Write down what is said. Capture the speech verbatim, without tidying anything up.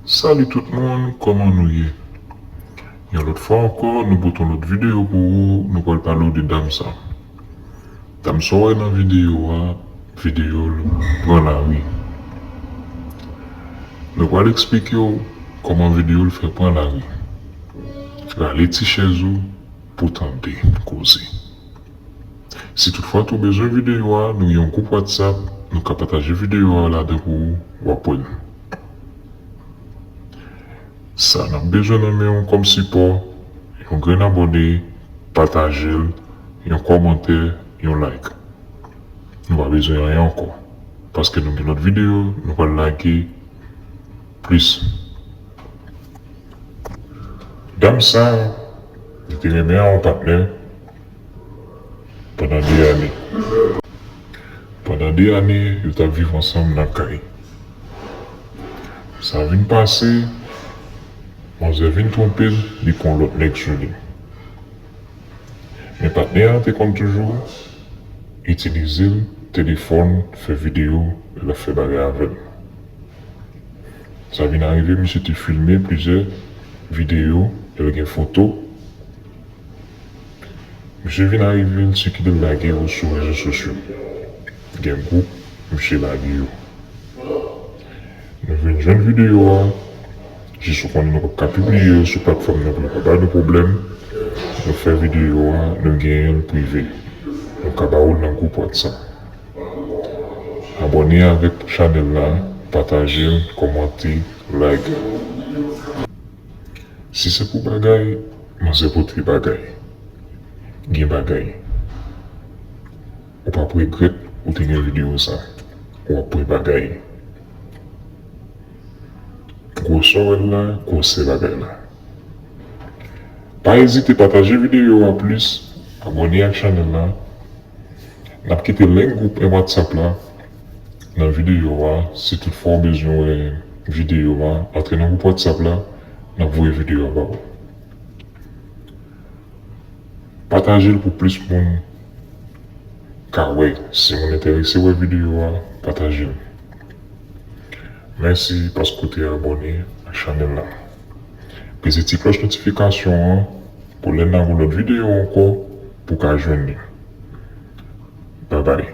Salut tout moun, kòman nou ye? Yon lòt fwa ankò, nou pote yon lòt videyo pou ou, nou pral pale w de dam sa. Dam sa w wè nan videyo a, videyo l pran lari. Nou pral eksplike w kòman videyo l fè pran lari. Rale ti chèz ou pou tande koze. Si toutfwa tou bezwen videyo a, nou gen yon gwoup WhatsApp, nou ka pataje videyo a ladan pou ou, w ap wè l. Sa n ap bezwen nan men w kòm sipò, yon grenn abòne, pataje l, yon kòmantè, yon like. Nou pa bezwen anyen ankò, paske nou gen lòt videyo, nou pral lage plis. Dam sa, li te renmen a yon patnè pandan de ane. Pandan de ane, yo t ap viv ansanm nan kay. Sa vin pase, manzè vin twonpe l, li pran lòt nèg sou li. Men patnè a te konn toujou itilize l, telefòn, fè videyo, l ap fè bagay avè l. Sa vin arive, misye te filme plizyè videyo, e l gen foto. Misye vin arive, l sikile, l lage yo sou rezo sosyo. Gen gwoup, misye lage yo. Nou vin jwenn videyo a, jis ou konnen nou p ap ka pibliye yo sou platfòm nan pou yo pa ba nou pwoblèm. Nou fè videyo a, nou genyen l prive. Nou ka ba w l nan gwoup WhatsApp. Abòne avèk chanèl la, pataje l, kòmante, like. Si se pou bagay, manzè pote bagay. Gen bagay. Ou p ap regrèt ou te gen videyo sa. W ap wè bagay. Gwosè w wè l la, gwosè bagay la. Pa ezite pataje videyo a plis, abòne ak chanèl la. N ap kite link gwoup WhatsApp la nan videyo a. Si toutfwa w bezwen wè videyo a, antre nan gwoup WhatsApp la, n ap voye videyo a ba w. Pataje l pou plis moun ka wè. Si moun enterese wè videyo a, pataje l. Mèsi paske w te abòne ak chanèl la. Peze ti klòch notifikasyon an pou lè n lage yon lòt videyo ankò pou w ka jwenn li. Babay.